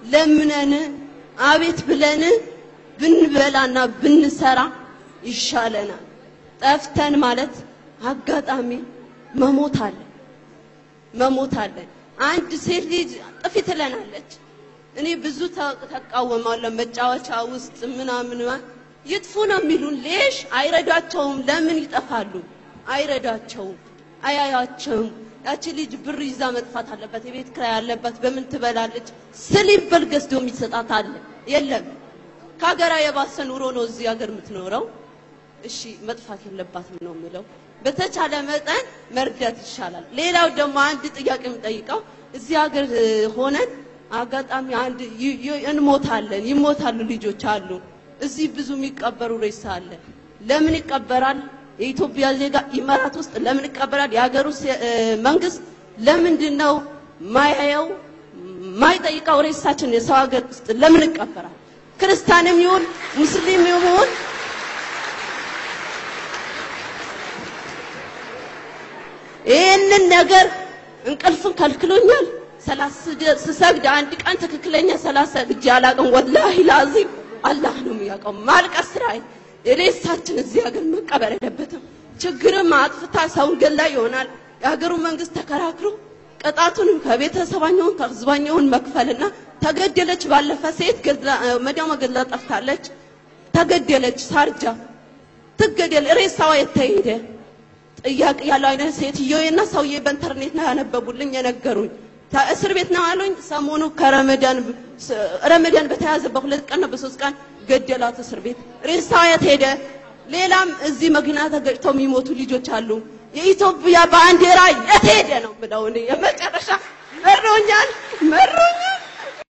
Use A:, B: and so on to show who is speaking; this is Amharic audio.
A: ለምነን አቤት ብለን ብንበላና ብንሰራ ይሻለናል። ጠፍተን ማለት አጋጣሚ መሞት አለ፣ መሞት አለ። አንድ ሴት ልጅ ጥፊ ትለናለች። እኔ ብዙ ተቃወማለሁ። መጫወቻ ውስጥ ምናምን ይጥፉ ነው የሚሉን። ሌሽ አይረዳቸውም። ለምን ይጠፋሉ? አይረዳቸውም፣ አያያቸውም። ያቺ ልጅ ብር ይዛ መጥፋት አለባት። የቤት ኪራይ አለባት። በምን ትበላለች? ስሊፐር ገዝቶ የሚሰጣት አለ? የለም። ከሀገራ የባሰ ኑሮ ነው እዚህ ሀገር የምትኖረው። እሺ መጥፋት የለባትም ነው የምለው። በተቻለ መጠን መርዳት ይሻላል። ሌላው ደግሞ አንድ ጥያቄ የምጠይቀው፣ እዚህ ሀገር ሆነን አጋጣሚ አንድ እንሞታለን፣ ይሞታሉ፣ ልጆች አሉ። እዚህ ብዙ የሚቀበሩ ሬሳ አለ። ለምን ይቀበራል? የኢትዮጵያ ዜጋ ኢማራት ውስጥ ለምን ይቀበራል? የሀገሩ መንግስት ለምንድን ነው ማያየው ማይጠይቀው? ሬሳችን የሰው ሀገር ውስጥ ለምን ይቀበራል? ክርስቲያንም ይሁን ሙስሊም ይሁን ይህንን ነገር እንቅልፍን ከልክሎኛል። ሰላት ስሰግድ አንድ ቀን ትክክለኛ ሰላት ሰግጄ አላውቅም። ወላሂ ላዚም አላህ ነው የሚያውቀው። ማልቀስ ስራዬ። ሬሳችን እዚህ ሀገር መቀበር የለበትም። ችግርም አጥፍታ ሰውን ገላ ይሆናል። የሀገሩ መንግስት ተከራክሮ ቅጣቱንም ከቤተሰባኛውን ከህዝባኛውን መክፈልና ተገደለች። ባለፈ ሴት መዲያማ ገድላ ጠፍታለች። ተገደለች። ሳርጃ ትገደል። ሬሳዋ የተሄደ ጥያቄ ያለው አይነት ሴትዮና ሰውዬ በኢንተርኔት ነው ያነበቡልኝ የነገሩኝ። እስር ቤት ነው አሉኝ። ሰሞኑ ከረመዳን ረመዳን በተያዘ በ2 ቀን ነው በ3 ቀን ገደላት እስር ቤት። ሬሳዋ የት ሄደ? ሌላም እዚህ መኪና ተገጭተው የሚሞቱ ልጆች አሉ። የኢትዮጵያ ባንዲራ የት ሄደ ነው ብለው እኔ የመጨረሻ መሮኛል፣ መሮኛል።